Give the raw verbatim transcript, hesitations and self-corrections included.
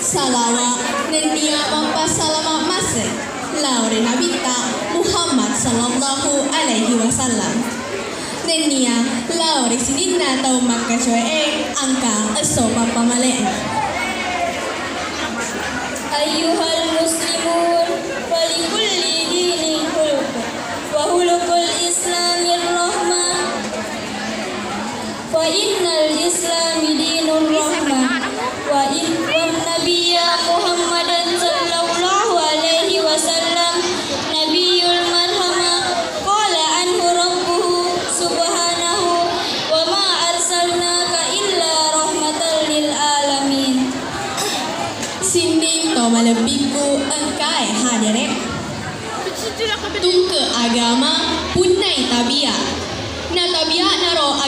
Salawa nennia mappassalama masse lao ri Nabitta Muhammad sallallahu alaihi wasallam. Nennia lao ri sininna tau makkacoe engka esso pappamale'na. Ayyuhal muslimun, falikulli dinin khuluq, wa khuluqul islamir rahmah. Fa innal Islami dinur rahmah, wa in-, wan nabiyya Muhammadan sallallahu alaihi wasallam nabiyyul marhamah, qala anhu rabbuhu subhanahu, wa ma arsalnaka illa rahmatan lil alamin. Sining to malebbikku engkae hadere. Tungke agama punnai tabiat. Na tabiatnaro